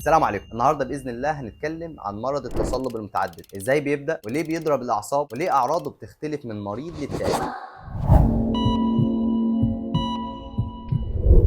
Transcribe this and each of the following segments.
السلام عليكم. النهارده باذن الله هنتكلم عن مرض التصلب المتعدد، ازاي بيبدا وليه بيضرب الاعصاب وليه اعراضه بتختلف من مريض للتاني.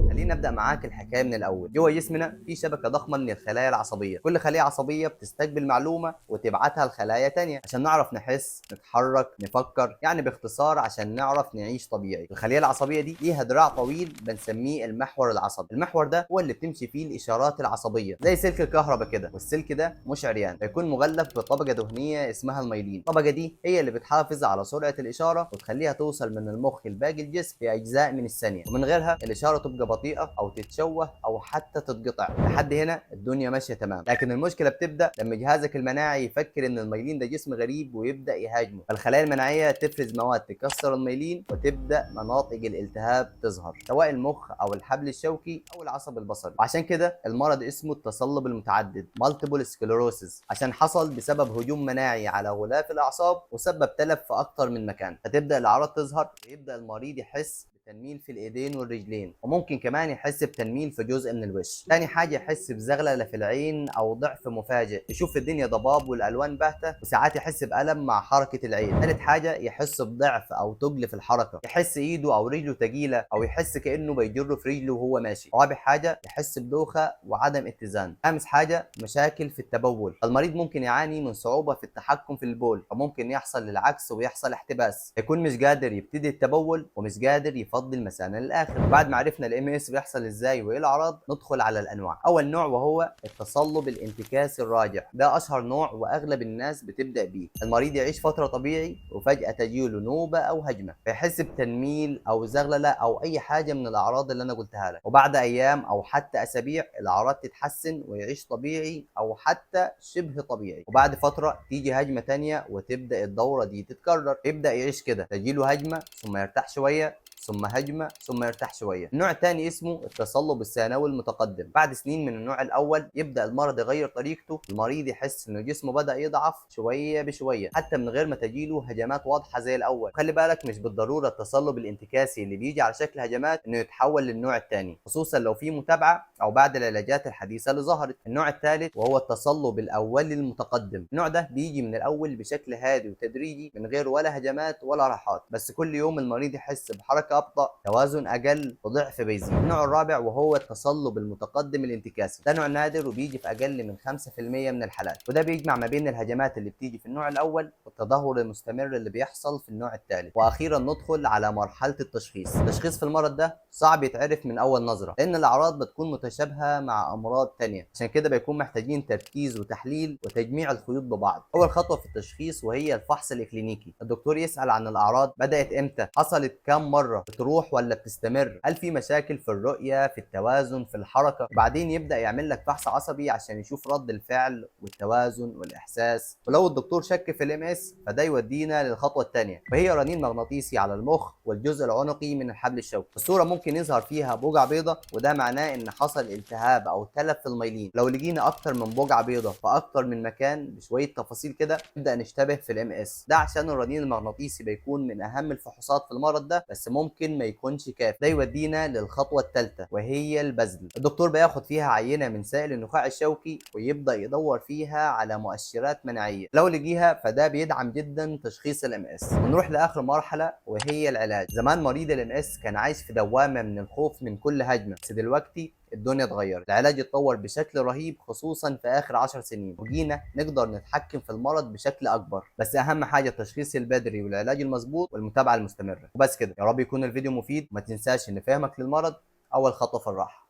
خلينا نبدا معاك الحكاية من الاول. جوه جسمنا في شبكة ضخمة من الخلايا العصبية، كل خليه عصبية بتستقبل معلومة وتبعتها لخلايا تانية عشان نعرف نحس، نتحرك، نفكر، يعني باختصار عشان نعرف نعيش طبيعي. الخلية العصبية دي ليها دراع طويل بنسميه المحور العصبي. المحور ده هو اللي بتمشي فيه الاشارات العصبية زي سلك الكهرباء كده، والسلك ده مش عريان، بيكون مغلف بطبقه دهنية اسمها الميلين. الطبقة دي هي اللي بتحافظ على سرعة الاشارة وتخليها توصل من المخ لباقي الجسم في اجزاء من الثانية، ومن غيرها الاشارة تبقى بطيئه او تتشوه او حتى تتقطع. لحد هنا الدنيا ماشية تمام، لكن المشكلة بتبدا لما جهازك المناعي يفكر ان الميلين ده جسم غريب ويبدا يهاجمه. فالخلايا المناعية تفرز مواد تكسر الميلين وتبدا مناطق الالتهاب تظهر، سواء المخ او الحبل الشوكي او العصب البصري. وعشان كده المرض اسمه التصلب المتعدد multiple sclerosis، عشان حصل بسبب هجوم مناعي على غلاف الاعصاب وسبب تلف في اكتر من مكان. فتبدا الاعراض تظهر ويبدا المريض يحس بتنميل في الايدين والرجلين، وممكن كمان يحس بتنميل في جزء من الوش. تاني حاجة يحس بزغلله في العين او ضعف مفاجئ، يشوف الدنيا ضباب والالوان باهته، وساعات يحس بالم مع حركة العين. تالت حاجة يحس بضعف او تقل في الحركة، يحس ايده او رجله تقيلة، او يحس كانه بيجر في رجله وهو ماشي. رابع حاجة يحس بدوخه وعدم اتزان. خامس حاجة مشاكل في التبول، المريض ممكن يعاني من صعوبة في التحكم في البول، فممكن يحصل للعكس ويحصل احتباس، يكون مش قادر يبتدي التبول ومش قادر يفضي المثانه للاخر. بعد ما عرفنا ال MS بيحصل ازاي وايه الاعراض، ندخل على الانواع. اول نوع وهو التصلب الانتكاسي الراجع، ده اشهر نوع واغلب الناس بتبدا بيه. المريض يعيش فترة طبيعي وفجاة تجيله نوبه او هجمة، فيحس بتنميل او زغلله او اي حاجة من الاعراض اللي انا قلتها لك، وبعد ايام او حتى اسابيع الاعراض تتحسن ويعيش طبيعي او حتى شبه طبيعي. وبعد فترة تيجي هجمة تانية وتبدا الدورة دي تتكرر، يبدا يعيش كده، تجيله هجمة ثم يرتاح شوية ثم هجمة ثم يرتاح شوية. النوع الثاني اسمه التصلب الثانوي المتقدم. بعد سنين من النوع الاول يبدا المرض يغير طريقته، المريض يحس انه جسمه بدا يضعف شوية بشوية حتى من غير ما تجيله هجمات واضحة زي الاول. خلي بالك مش بالضرورة التصلب الانتكاسي اللي بيجي على شكل هجمات انه يتحول للنوع الثاني، خصوصا لو في متابعه او بعد العلاجات الحديثة اللي ظهرت. النوع الثالث وهو التصلب الاولي المتقدم. النوع ده بيجي من الاول بشكل هادي وتدريجي من غير ولا هجمات ولا راحات، بس كل يوم المريض يحس بحركة ابطا، توازن اقل، وضعف بيزيد. النوع الرابع وهو التصلب المتقدم الانتكاسي، ده نوع نادر وبيجي في اقل من 5% من الحالات، وده بيجمع ما بين الهجمات اللي بتيجي في النوع الاول والتدهور المستمر اللي بيحصل في النوع الثالث. واخيرا ندخل على مرحلة التشخيص. التشخيص في المرض ده صعب يتعرف من اول نظره، لان الاعراض بتكون متشابهة مع امراض تانية، عشان كده بيكون محتاجين تركيز وتحليل وتجميع الخيوط ببعض. اول خطوة في التشخيص وهي الفحص الاكلينيكي. الدكتور يسال عن الاعراض، بدات امتى، حصلت كام مرة، بتروح ولا بتستمر، هل في مشاكل في الرؤية، في التوازن، في الحركة. وبعدين يبدا يعمل لك فحص عصبي عشان يشوف رد الفعل والتوازن والاحساس. ولو الدكتور شك في ال MS فده يودينا للخطوة الثانية، وهي رنين مغناطيسي على المخ والجزء العنقي من الحبل الشوكي. الصورة ممكن يظهر فيها بقعة بيضاء، وده معناه ان حصل التهاب او تلف في الميلين. لو لقينا اكتر من بقعة بيضاء في اكتر من مكان بشوية تفاصيل كده، نبدا نشتبه في ال MS. ده عشان الرنين المغناطيسي بيكون من اهم الفحوصات في المرض ده، بس ممكن ما يكونش كافي. ده يودينا للخطوة الثالثة وهي البزل. الدكتور بياخد فيها عينه من سائل النخاع الشوكي ويبدا يدور فيها على مؤشرات مناعية، لو لقيها فده بيدعم جدا تشخيص ال MS. ونروح لاخر مرحلة وهي العلاج. زمان مريض ال MS كان عايش في دوامه من الخوف من كل هجمة، بس دلوقتي الدنيا اتغيرت، العلاج اتطور بشكل رهيب خصوصا في اخر 10 سنين، وجينا نقدر نتحكم في المرض بشكل اكبر. بس اهم حاجة التشخيص البدري والعلاج المظبوط والمتابعة المستمرة. وبس كده، يا رب يكون الفيديو مفيد، وما تنساش ان فهمك للمرض اول خطوة في الراحة.